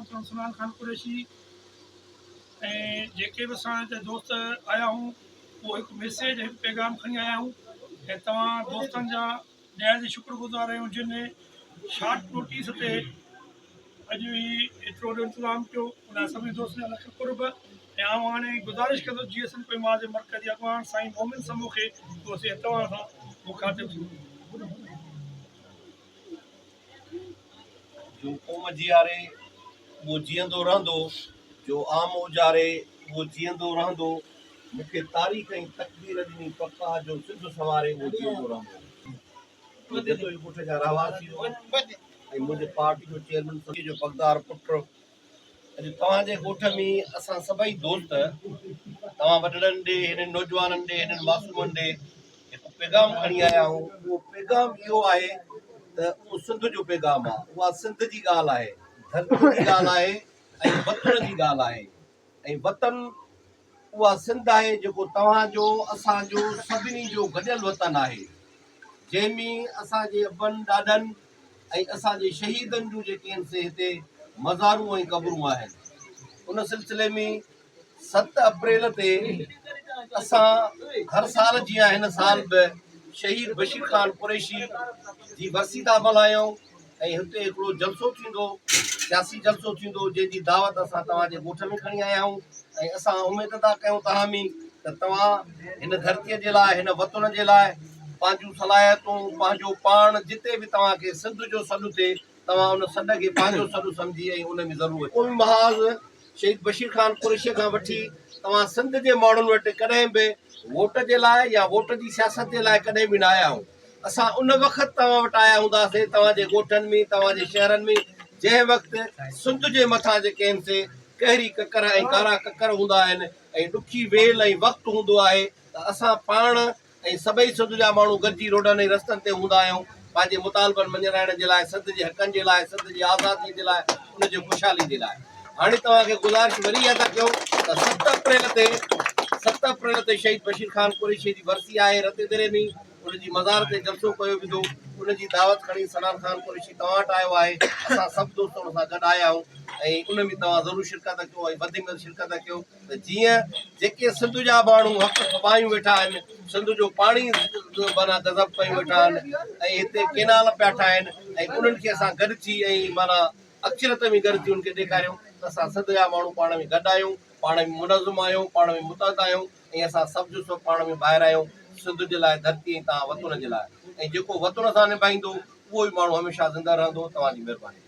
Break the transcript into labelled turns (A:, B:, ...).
A: محترم سلمان خان قريشي ۽ جيڪي به اسان هتي دوست آيا آهيون اهو هڪ ميسيج هڪ پيغام کڻي آيا آهيون ۽ توهان دوستن جا نهايت ئي شڪر گذار آهيون جن شارٽ نوٽيس تي اڄ هي ايترو وڏو انتظام ڪيو ان لاء سڀني دوستن جا لک قرب ۽ آئون هاڻي گذارش ڪندس جي ايس اين پي ماء جي مرڪزي اڳواڻ سائين مومن سمون کي ته اسين توهان سان مخاطب ٿيون.
B: جو قوم جياري، اهو جيئندو رهندو، جو عام اجاري، اهو جيئندو رهندو، مون کي تاريخ ۽ تقدير ڏني پڪ آ، جو سنڌ سنواري، اهو جيئندو رهندو. جتوئي ڳوٺ جا رهواسي هئا ۽ منهنجي پارٽي جو چيئرمين سنڌ جو پڳدار پٽ اڄ توهان جي ڳوٺ ۾ اسان سڀئي دوست توهان وڏڙن ڏي هنن نوجوانن ڏي هنن معصومن ڏي هڪ پيغام کڻي آيا آهيون اهو پيغام اهو آهي ته اهو سنڌ جو پيغام آهي اها سنڌ جي ڳالهه آهي ڌرتي جي ڳالهه آهي ۽ وطن جي ڳالهه آهي ۽ وطن اها سنڌ آهي جيڪو توهان جو، اسان جو، سڀني جو گڏيل وطن آهي، جنهن ۾ اسان جي ابن ڏاڏن ۽ اسان جي شهيدن جون جيڪي آهن سي هتي مزارون ۽ قبرون آهن. ان سلسلي ۾ ست اپريل تي اسان هر سال جيان هن سال به شهيد بشير خان قريشي جي ورسي ٿا ملهايون. ۽ هتي هڪڙو جلسو ٿيندو، سياسي جلسو ٿيندو، جنهن جي دعوت اسان توهان جي ڳوٺ ۾ کڻي آيا آهيون ۽ اسان اميد ٿا ڪيون توهان ۾ ته توهان هن ڌرتيء جي لاء، هن وطن جي لاء پنهنجون صلاحيتون، پنهنجو پاڻ، جتي به توهان کي سنڌ جو سڏ ٿئي، توهان ان سڏ کي پنهنجو سڏ سمجهي ۽ ان ۾ ضرور اچو. قومي محاذ شهيد بشير خان قريشيء کان وٺي توهان سنڌ جي ماڻهن وٽ ڪڏهن به ووٽ جي لاء يا ووٽ جي سياست جي لاء ڪڏهن به نه آيا آهيون. اسان ان وقت توهان وٽ آيا هونداسين، توهان جي ڳوٺن ۾، توهان جي شهرن ۾، جنهن وقت سنڌ جي مٿان جيڪي آهن سي قهري ڪڪر ۽ ڪارا ڪڪر هوندا آهن ۽ ڏکي ويل ۽ وقت هوندو آهي ته اسان پاڻ ۽ سڀئي سنڌ جا ماڻهو گڏجي روڊن ۽ رستن تي هوندا آهيون، پنهنجي مطالبن مڃرائڻ جي لاء، سنڌ جي حقن جي لاء، سنڌ جي آزادي جي لاء، ان جي خوشحالي جي لاء. هاڻي توهان کي گذارش وري اها ٿا ڪيون ته ست اپريل تي ست اپريل تي شهيد بشير خان قريشي جي ورسي آهي رتيدري ۾ ان جي مزار تي جلسو ڪيو ويندو ان جي دعوت کڻي سنان خان قريشي توهان وٽ آيو آهي اسان سڀ دوست ان سان گڏ آيا آهيون ۽ ان ۾ توهان ضرور شرڪت ڪيو ۽ وڌ ۾ وڌ شرڪت ڪيو ته جيئن جيڪي سنڌ جا ماڻهو حق ڦٻايون ويٺا آهن، سنڌ جو پاڻي معنيٰ غضب ڪيون ويٺا آهن ۽ هتي ڪينال پيا ٺاهن ۽ انهن کي اسان گڏ ٿي ۽ معنيٰ اڪثريت ۾ گڏ ٿي انهن کي ڏيکاريون ته اسان سنڌ جا ماڻهو پاڻ ۾ گڏ آهيون، پاڻ ۾ منظم آهيون، پاڻ ۾ متحد آهيون ۽ اسان سڀ جو سڀ پاڻ ۾ ڀائر آهيون سنڌ جي لاء، ڌرتي ۽ توهان وطن جي لاء ۽ جيڪو وطن سان نڀائيندو اهو ئي ماڻهو هميشه زنده رهندو. توهان جي مهرباني.